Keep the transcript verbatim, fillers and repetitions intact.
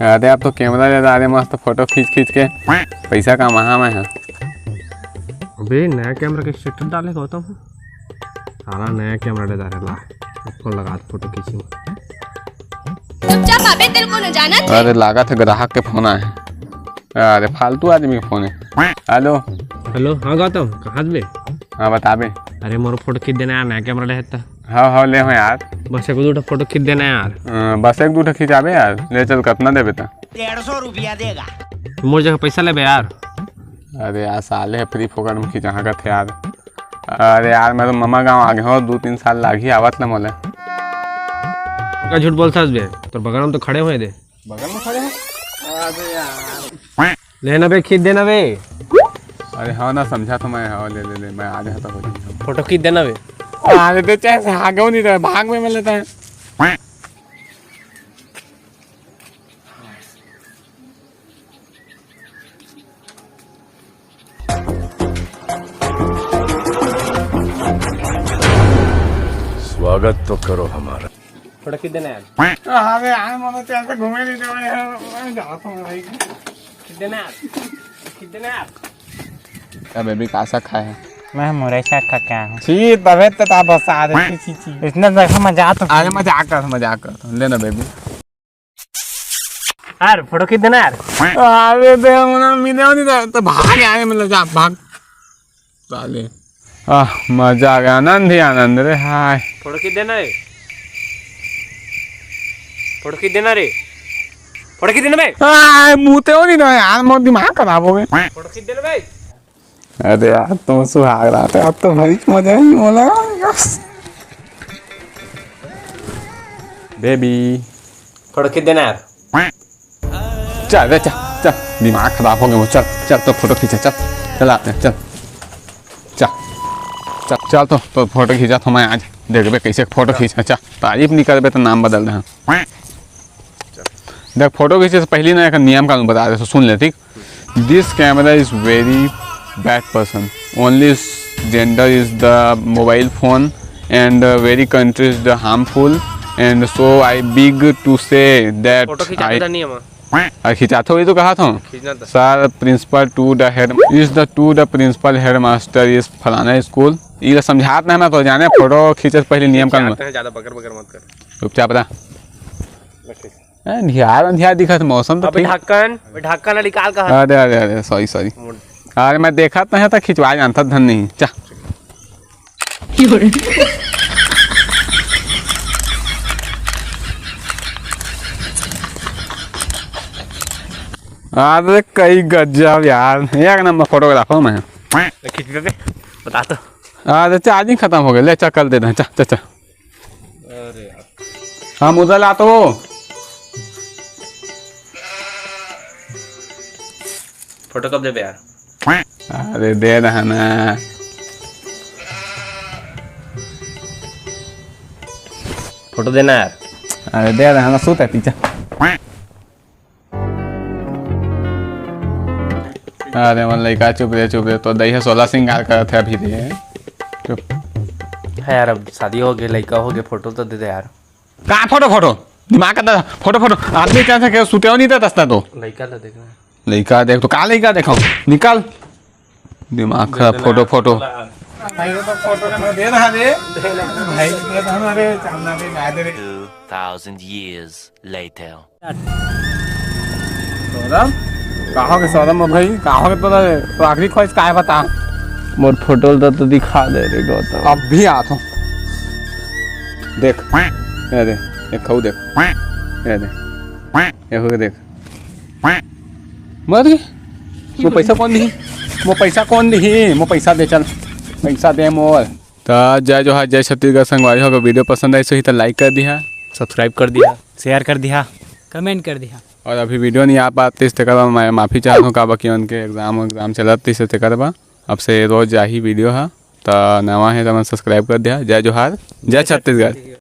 अरे, अब तो कैमरा ले डारे, मस्त फोटो खींच खींच के पैसा कमाहा मैं ह। अबे, नया कैमरा के स्टेटस डाले गौतम। साला नया कैमरा ले डारे ला। फोन लगा, फोटो खींची। चुपचाप आबे, तेरे को न जाना चाहिए। अरे, लागत हे ग्राहक के फोन आए हे। अरे, फालतू आदमी के फोन हे। हेलो। हेलो, हाँ गौतम, कहाँ बे? हाँ, बताबे। अरे, मोर फोटो खींच देना यार, नया कैमरा ले हे त। हाँ, हाँ, ले हो यार। बस एक दू ठो फोटो खींच देना यार। अ, बस एक दू ठो खींचाबे यार, ले चल, कतना देबे त? डेढ़ सौ रुपया देगा। मोर जगह पैसा लेबे यार। अरे यार, साले ह फ्री फोकट में खींचा कथे यार। अरे यार, मैं तो ममा गाँव आ गे हो, दू तीन साल लागही आवत ले मोला। का झूठ बोलथस बे? तोर बगल में तो खड़े हुए दे। बगल में खड़े हैं? अबे यार। ले ना बे, खींच देना बे। अरे हाँ ना, समझा तो मैं, हाँ, ले, ले, ले, मैं आ जाता हूँ। फोटो खींच देना बे। अरे तो चाहे से आगे नहीं रहे, भाग में, में लेता है। स्वागत तो करो हमारा। फोटो खींच देना यार। अरे यार, मैं तो ऐसे घूमे नहीं जाऊँ यार, मैं जाता हूँ भाई। खींच देना यार, खींच देना यार। अबे भी का साग खाए है? मैं मुरई साग खा के आया हूँ। छी, तबे तो का बसा दे, छी, छी, छी। इतना देखो, मजा तो अरे मजाक कर, मजाक कर, ले ना बेबी। यार, फोटो खींच देना यार। अरे बे, उन्हें मिले नहीं तो, तो भाग यार, मतलब जा, भाग। साले। आह, मजा आ गया, आनंद ही आनंद रे, हाय। फोटो खींच देना रे। फोटो खींच देना रे। फोटो खींच देना बे। आय, मुँह ते हो नहीं तो यार, मोर दिमाग खराब हो गए। फोटो खींच देना बे। अरे यार, तो सुहाग रात है, अब तो भाई मजा ही होला। बेबी। फोटो खींच देना यार। चल बे, चल, चल, दिमाग खराब हो गया वो। चल, चल, तो फोटो खींचा, चल, चल आते हैं, चल, चल, चल, चल, तो, तो फोटो खींचा तो मैं आज देख बे कैसे फोटो खींचा। चल, तारीफ नहीं करबे तो नाम बदल दे। हाँ। देख, फोटो खींचे से पहले ना एक नियम कानून बता दे, तो सुन ले, ठीक? This camera is very bad person. Only gender is the mobile phone and uh, very country is the harmful. And so I beg to say that photo खींचा I के नहीं हम। अरे खिंचात हो, वही तो कहा था। खींचना था। Sir, principal to the head is the to the principal headmaster is फलाना school। ये समझात नहीं ना तो जाने, फोटो खींचे से पहले नियम कानून। खिंचाते हैं, ज्यादा बकर बकर मत कर। चुपचाप रह। बस ठीक। ए, अंधियार, अंधियार दिखत, मौसम तो अबे ठीक। ढक्कन, ढक्कन ला निकाल कहा। अरे, अरे, अरे, सॉरी, सॉरी। मुड़। अरे, मैं देखत नहीं था, खिंचवा जानता धन नहीं। चा। अरे, कई गजब यार, एक नंबर फोटोग्राफर मैं। खींच दे, बता तो। अरे, चार्जिंग खत्म हो गया, ले, चा, कल दे दे, चा, चा, चा। अरे यार। हाँ, मुद्रा ला तो। फोटो कब देबे यार? अरे, दे रहा ना। फोटो देना यार। अरे, दे रहा ना, सूत है पीछे। अरे, मन लइका, चुप रे, चुप रे, तो दई ह सोलह सिंगार करत है अभी रे। चुप। है यार, अब शादी हो गई, लइका हो गए, फोटो तो दे दे यार। का फोटो, फोटो? दिमाग का दे, फोटो, फोटो। आदमी क्या था, क्या सुते हो नहीं था, दस्ता तो। लइका तो देखना है। लइका देख, तो का लइका देखो? निकाल। दिमाग खराब, फोटो, फोटो। भाई, वो तो फोटो का दे रहा रे। भाई, दे रहा रे, चांदना रे, ना दे रे। Two thousand years later. Saurabh, का हो गे सौरभ, मोर भाई, का हो गे तोरा, तो आखिरी ख्वाहिश का है बता? मोर फोटो ला तो दिखा दे रे गौतम। अभी आत हूँ। देख, ये दे, एक खाऊ देख, ये दे, ये हो देख। मर गए। वो पैसा कौन दिही? वो पैसा कौन दिही? वो पैसा दे, चल, पैसा दे मोर। त जय जोहार, जय छत्तीसगढ़ संगवारी हो, अगर वीडियो पसंद आई सही त like कर दिहा, subscribe कर दिहा, share कर दिहा, comment कर दिहा। और अभी वीडियो नहीं आ पातिस तेकर बर मैं माफी चाहत हूँ, काबर कि उनके exam, exam चलत रहिस तेकर बर। अब से रोज जाही वीडियो हा, त नवा हे त मन subscribe कर दिहा। जय जोहार, जय छत्तीसगढ़।